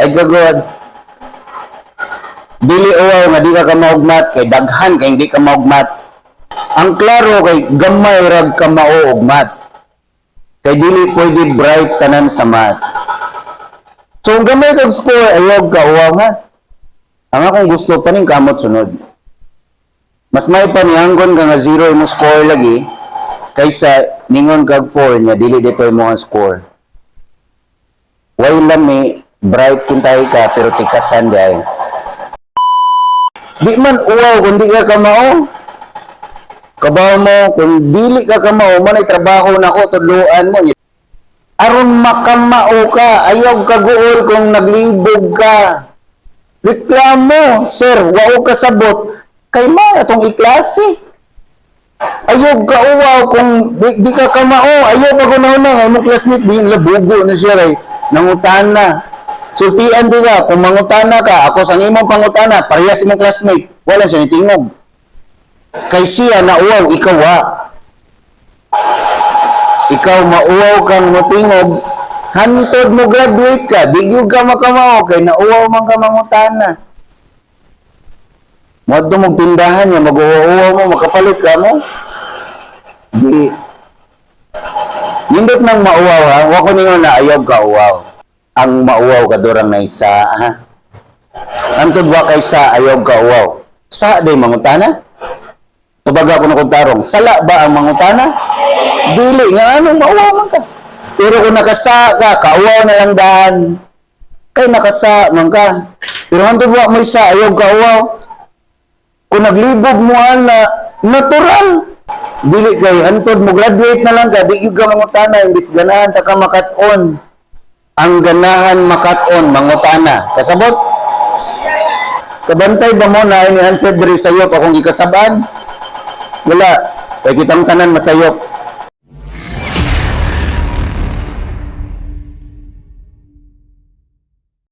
Ay gagod. Dili uwaw nga di ka kamao og math kay daghan kay hindi kamao og math. Ang klaro kay gamay rag kamao og math. Kay dili pwede bright tanan sa math. So kung gamay kag score, ayaw ka uwaw ha. Ang akong gusto pa ning kamot sunod. Mas may pa nihanggon ka nga 0 imo score lagi kaysa ningon kag 4 nya dili dito imo ang score. Way lami bright kintay ka pero tikasan di ay. Di man uwaw kung di ka kamao. Kabaw mo kung dili ka kamao mo nay trabaho nako tudluan mo. Aron makamao ka, ayaw kaguol kung naglibog ka. Reklamo, "Sir, wao ka sabot." Kay ma atong iklase. Ayaw ka uwaw kung di ka kamao, ayaw pa na nga imong classmate bihin labugo na siya kay nangutana. Sultian di ka, kung mangutana ka, ako sa imong pangutana, parehas imong classmate, wala siya nitingog. Kay siya nauwaw, ikaw wa. Ikaw mauwaw kang motingog, hantod mo graduate ka, di gyud ka makamao kay nauwaw man ka mangutana. Moadto mong tindahan niya, mag-uwaw mo, makapalit ka mo. Di. Nindot nang mauwaw ha, wa ko ningon na ayaw ka uwaw. Ang mauwaw ka durang na isa ha. Antod wa kay sa ayaw ka uwaw. Sa day mangutana? Tubaga ko na kung tarong, sala ba ang mangutana? Dili, nga anong mauwaw man ka. Pero kung nakasa ka, kauwaw na lang daan. Kay nakasa man ka. Pero hantod wa mo isa, ayaw ka uwaw. Kung naglibog mo ana, natural. Dili kay hantod mo graduate na lang ka, di gyud ka mangutana imbis ganahan ta ka makat-on. Ang ganahan makat-on, mangutana. Kasabot? Kabantay ba mo na ni Hanfred diri sayop akong gikasab-an? Wala. Kay kitang tanan masayop.